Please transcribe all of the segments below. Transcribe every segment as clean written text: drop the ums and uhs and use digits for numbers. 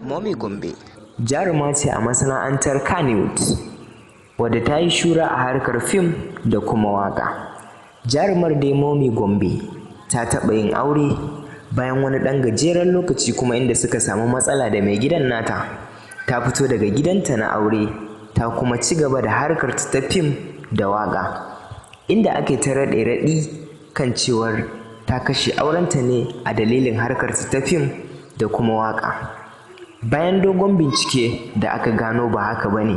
Momi Gombe jaruma ce a masana'antar Kannywood, wadda ta yi shura a harkar fim da kuma waƙa. Jarumar dai Momi Gombe ta taɓa yin aure bayan wani ɗan gajeren lokaci, kuma inda suka samu matsala da mai gidan nata. Ta fito daga gidanta na aure, ta kuma ci gaba da harkar ta fim da waƙa, inda ake ta raɗe-raɗi kan cewar ta kashe aurenta ne a dalilin harkar ta fim da kuma waƙa. Bayan dogon bincike da aka gano ba haka ba ne,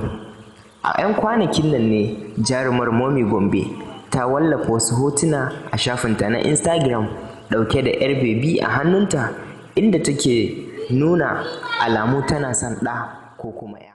a 'yan kwanakin nan ne jarumar Momi Gombe ta wallafa wasu hotuna a shafinta na Instagram ɗauke da 'yar bebi a hannunta, inda take nuna alamu tana son ɗa ko kuma 'ya.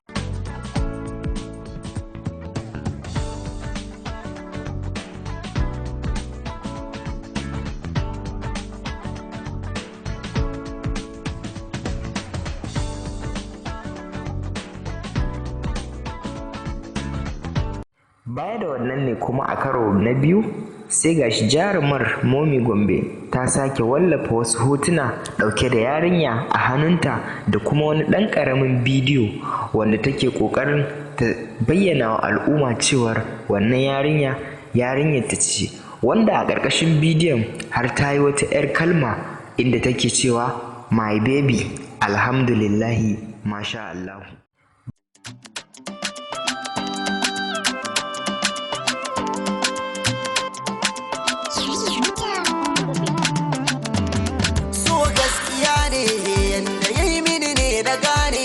Baya da wannan ne kuma, a karo na biyu sai gashi jarumar Momi Gombe ta sake wallafa wasu hotuna ɗauke da yarinya a hannunta da kuma wani ɗan ƙaramin bidiyo wanda take ƙoƙarin ta bayyana wa al'umma cewar wannan yarinya yarinyar ta ce, wanda a ƙarƙashin bidiyon har ta yi wata 'yar kalma inda take cewa "My baby, alhamdulillahi, masha Allahu". So gaskiya ne, yanda ya yi mini ne na gane,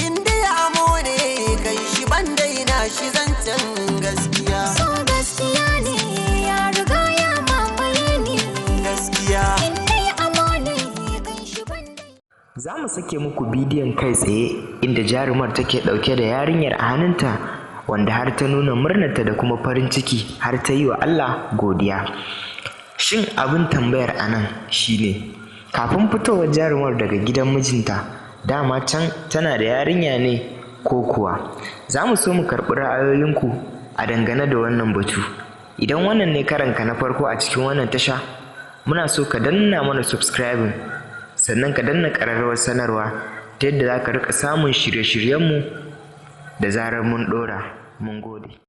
inda ya amo ne kai shi ban daina shi, zancen gaskiya. So gaskiya ne, ya riga ya mamaye ni. Gaskiya. Inda ya amo ne kan shi ban. Za mu sake muku bidiyon kai tsaye inda jarumar take ɗauke da yarinyar a hannunta, wanda har ta nuna murnarta da kuma farin ciki, har ta yi wa Allah godiya. Shin abin tambayar a nan shine, kafin fitowar jarumar daga gidan mijinta, dama can tana da yarinya ne ko kuwa? Za mu so mu karɓi ra'ayoyinku a dangane da wannan batu. Idan wannan ne karanka na farko a cikin wannan tasha, muna so ka danna mana subscribing, sannan ka danna ƙararrawar sanarwa ta yadda za ka riƙa samun shirye-shiryenmu da zarar mun ɗora. Mun gode.